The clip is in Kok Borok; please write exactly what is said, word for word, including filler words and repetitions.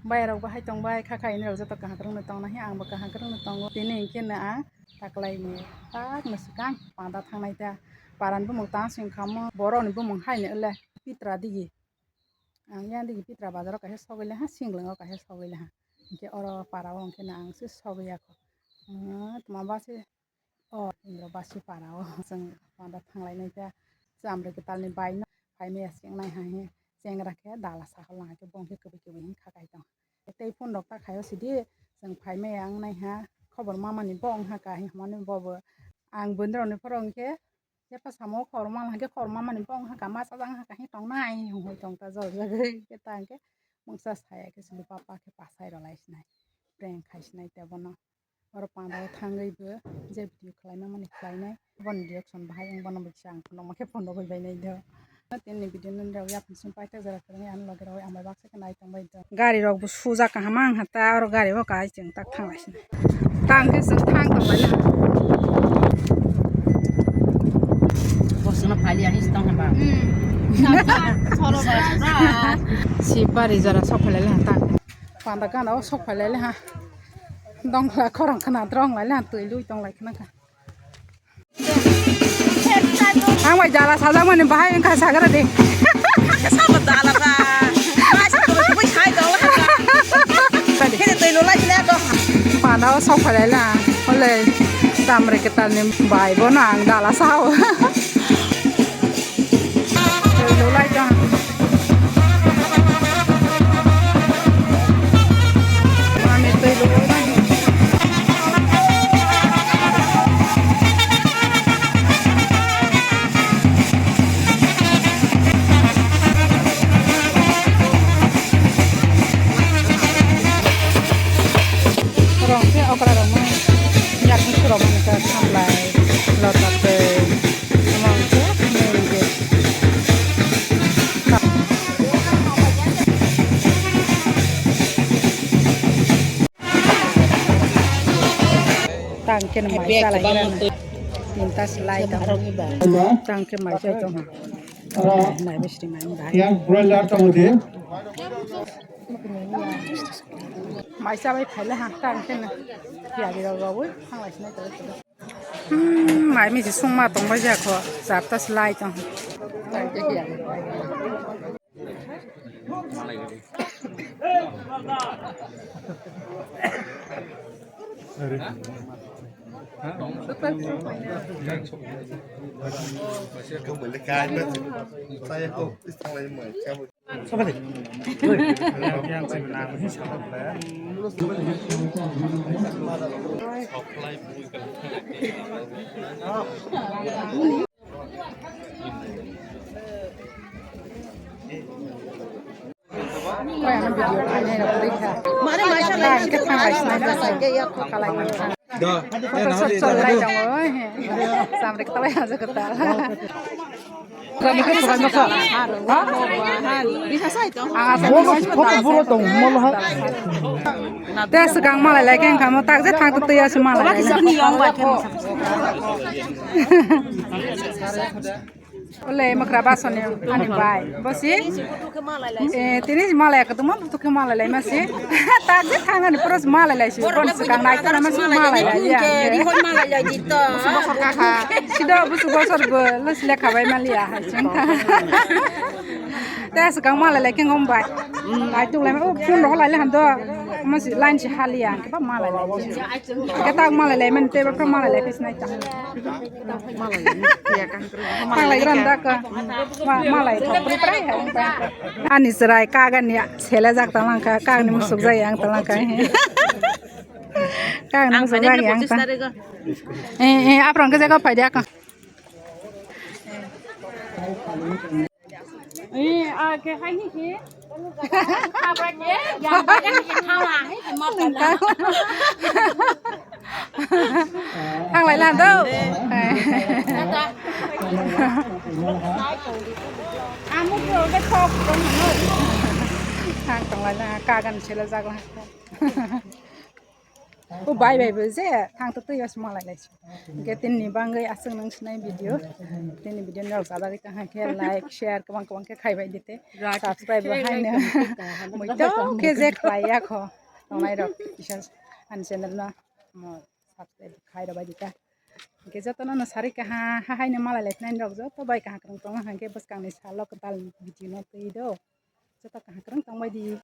Bayarok bo hai tong bai, kha kha ini rok joto kaham kwrwng no tong nai, ang bo kaham kwrwng no tongo. Tini hwnkhe no ang taklai ni tak no swkang panda thangnai ta. Para ni bumung tang sing kha mo, borok ni bumung hai no le Pitra digi. Ang yang digi Pitra bazar o kaisa sogwi le ha, Singlwng o kaisa sogwi le ha. Hwnkhe oro para o hwnkhe no ang se sogwi ya kho. Ah, tma ba se O Indra Basi para o chwng panda thanglai nai khe, chamri kwtal ni bai no phai maya cheng nai ha hi, chengra khe dala sahol nang khe bong khe kwbwi kwbwi hin kha kai tong. Tei phone rok ta khai o sidi chwng phai maya wng nai ha, khobor mama ni bo wng ha ka hi hwnmani bo bo ang bwndra ni phoro hwnkhe, yapha samo khobor mama hwnkhe khobor mama ni bo wng ha ka, ma chajak wng ha ka hi tong nai hi hwnwi tong ta jor jagwi khe ta hwnkhe mungsa saya khe sidi papa khe pasai rw lai sinai, prank khai sinai te bono. Oro panda o thangwi bo je video khlai mani khlainai, boni reaction bahai wng bono bai se ang phunukma khe phunugwi bai nai do. Tini video nini rok yaphan simi paithak jora kwrwngwi ani loge rogwi ang bai baksa khe nai tongbai do. Gari rok bo sujak kaham ang ha ta, oro gari o kai chwng tak thanglai sini. Tang khe chwng thang tonglaina. Bosongno phali ani tong hwnba. Hmm. Sibari jora sok phailai ha ta. Panda gana o sok phailai ha. Dongla khorang khna drong lai la twi lui tong lai khna kha. Ang bai jala sajak mani bahai wngkha sagra de. Sabo dala ba. Bai sa ko bui sai dong la. Khe twi lui lai khna ko. Panda o sok phailai la. Ole damre kwtal ni bai bono ang dala sao. Twi lulai tong. Mami twi lulai. Rong khe okra rok no yakung suro mani kha samlai lota twi. Tang khe no mai chalai tinta slai tang. Tang khe mai chai tong. Mai bisri mai bai. Yang broiler tong di. Mai chabai phaile ha tang khe no. Piyari rok rogwi thanglai sinai tong. Hmm, mai misi sungma tongbai jakho, charta slai tong. Mane maisa lai. Samrik talai aja kata. Kami ke suka masa. Ha? Bisa sai to. Bono foto buro tong molo ha. Te swkang malai lai khe wngkha mo tak je thang twi asu malai lai. Ole makra basoni ani bai bosi. Eh, tini malai ka tuma butu ke malai lai masi. Tak je thang ani pros malai lai si. Kon swkang nai tala masi malai lai ya. Rihoi malai lai jito. Sida busu bosor bo lus lekha bai malia hai sing. Te swkang malai lai khe ngom bai. Lai tung lai o phone rok lai le han do. Masi line si halia ke ba malai lai. Ke tak malai lai man te ba malai lai pis nai ta. Malai ni ya kan. Malai ran da ka. Ma-, malai thok pri prai hai. Ani chwrai kagani sele jak talangkha, kagani musuk jak yang talangkha. Kagani musuk jak yang ta. Eh, eh, aprang ke jaga pai dia ka. Eh, ah, ke hai ni ke. Apa ke? Yang bagai ni ke thawa, eh, ke mau. Thang lai lan do. Amu ke oke thok dong no. Thang tong lai na kagan sela jak la. O bai bai bo je thang to twi os malai lai. Hwnkhe tini ni bangwi aswk nung sinai video. Tini video ni rok jada rika hwnkhe like, share kwbang kwbang khe khai bai dite. Subscribe bo haino. Muitok khe je khlai ya kho. Tongnai rok kisa ani channel no mo subscribe khai rok bai dita. Hwnkhe jotono no sari kaha ha haino malai lai sinai rok joto bai kaha kwrwng tongo hwnkhe bwskang ni salo kwtal video no twi do. Joto kaha kwrwng tong bai di.